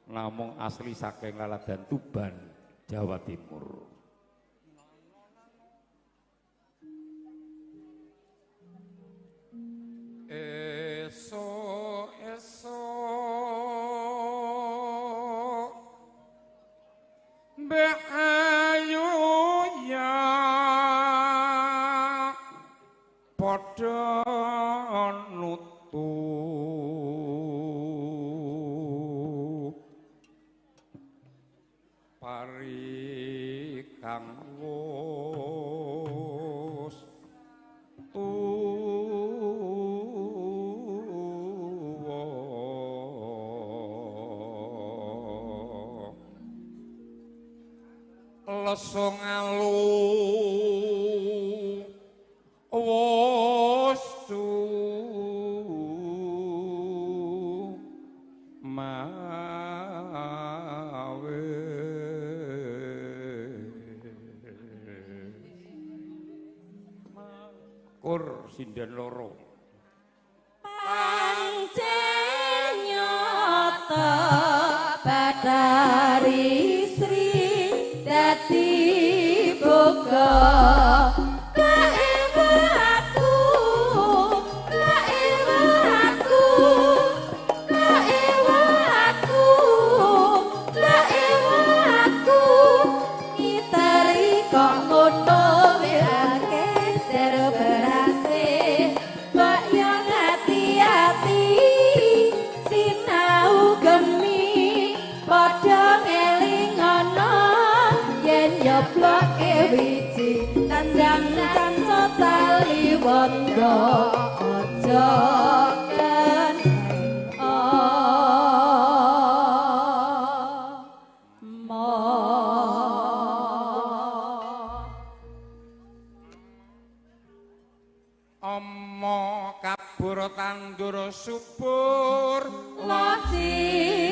namung asli saking Laladan Tuban, Jawa Timur. Esok esok mbek ayu ya padha nutu pari kang wus tuwa leso ngalu wus mawe kur sinden loro pancen nyata Bathari Sri dadi boga aja Ama kabur tandur subur lajinawi.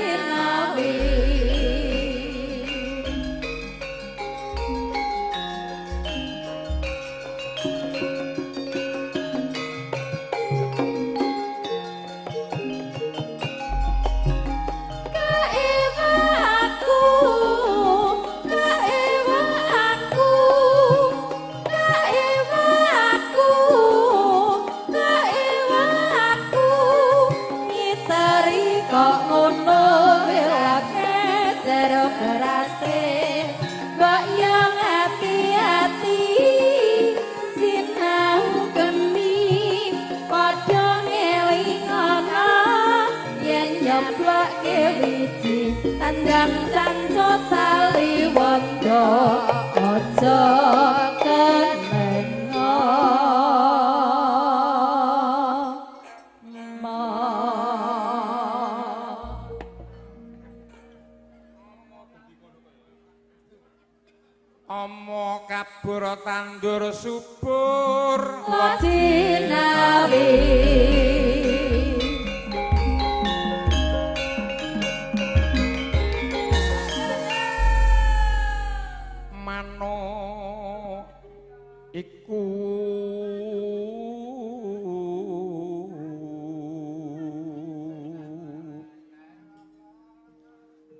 Tandang canco tali wanda aja kenenga. Ama kabur tandur subur lajinawi. Manuk iku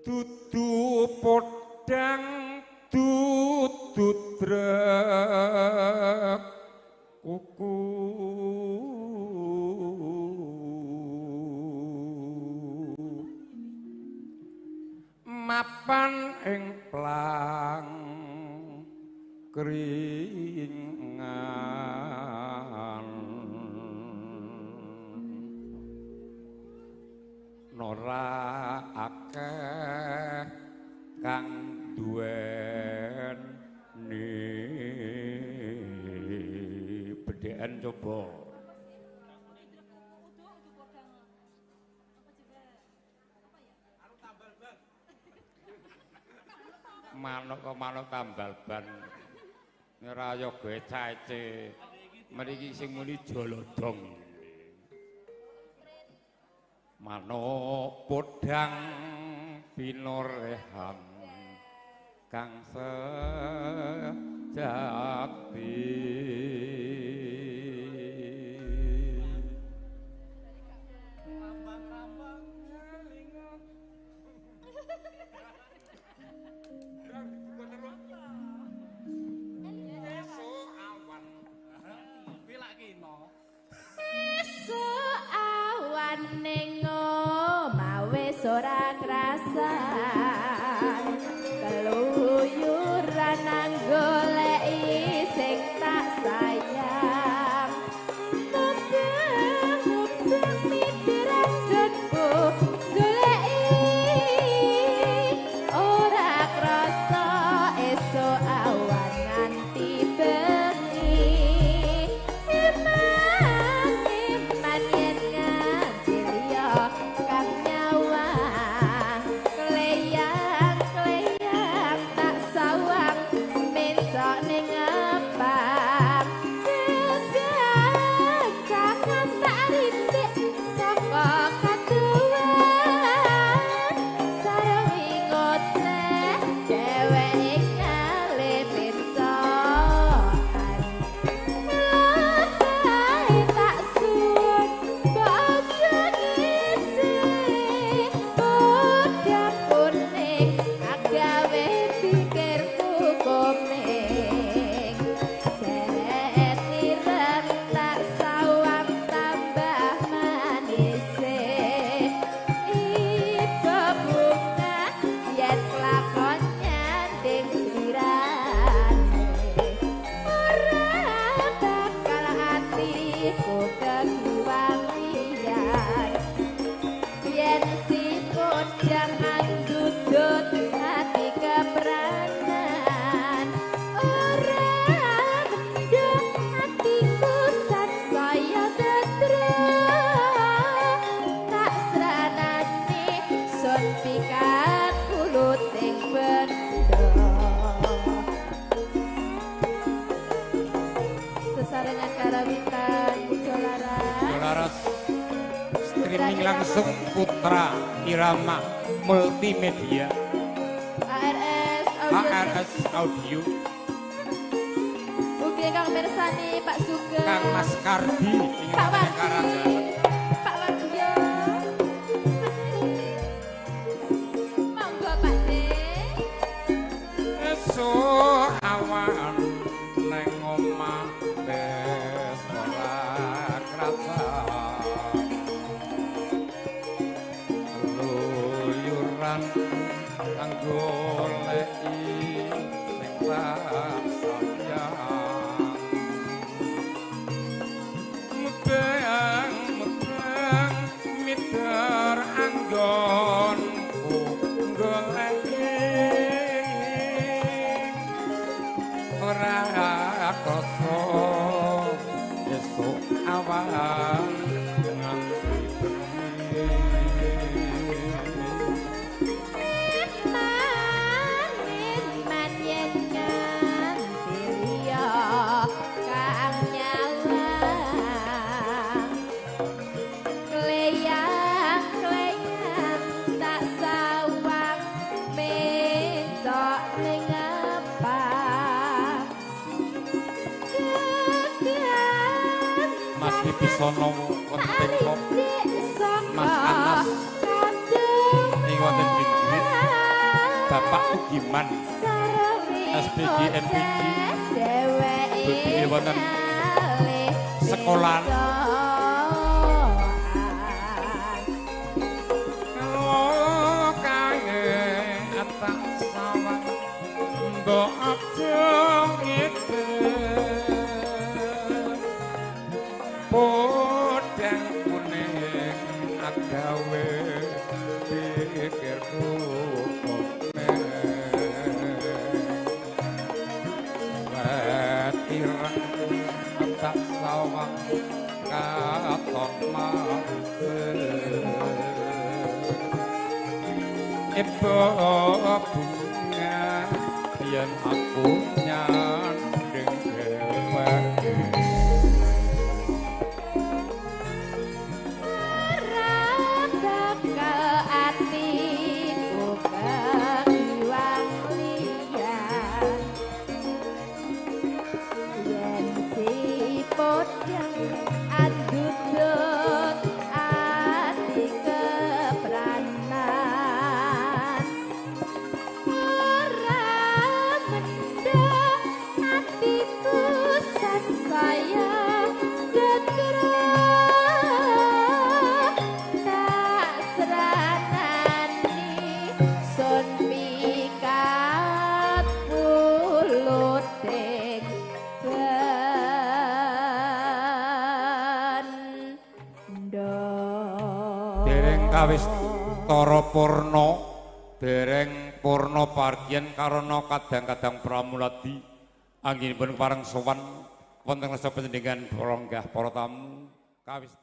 dudu podang dudu trek kuku mapan ing plang keringan nora akeh kang duweni bedhekan coba. Manuk kok manuk tambal ban ora yoga caece mriki sing muni jolodong. Manuk podang pinorehan kang sejati. ora krasan keluyuran nang goleki sing tak sayang mubeng-mubeng mitiranggonku goleki ora krasa esuk awan nganti bengi eman yen nganti liya kang nyawang kleyang-kleyang tak sawang mencok ning ngepang kegancangan tak rintik saka kaduwan sarwi ngoceh dheweke ngalih pencokan Melakai tak suwun mbok aja ngece podang kuning agawe pikirku komeng seret ireng tak sawang tambah manise iba bunga yen kelakon nyanding sirane ora bakal atiku kegiwang liyan yen si podang andudut ati kepranan ora mendung atiku sansaya tetro tak sranane sun pikat kuluting bendo sesarengan karawitan Budo Laras Laras streaming langsung Putra Irama Multimedia ARS Audio ARS Audio Ugi kang mirsani Pak Sugeng Kang Mas Kardi ing Pak wonten Wardi Karanggalem. Pak Wardiyo Mas Heri. Monggo Pak De Esuk awan neng omah wis ora krasa keluyuran kang goleki sing tak sayang mubeng-mubeng mider anggonku goleki ora krasa esuk awan nganti bengi Eman yen nganti liya kang nyawang kleyang-kleyang tak sawang mencok ning ngepang Mas Wibisono wonten Pekok Mas Anas ing wonten Binggrit Bapak Ugiman SPG MPG Budi wonten sekolahan. Kalau kae tak sawang mbok aja ngene podang kuning agawe pikirku komeng seret ireng tak sawang katon manise Ebo bunga yen aku nyanding dheweke Ora bakal atiku kegiwang liyan yen si podang andudut ati kepranan ora mendhok atiku sansaya Kawistara purna dereng purna pargian karana kadang-kadang pramuladi anggenipun pareng sowan wonten rasa panjenengan para tamu kawis.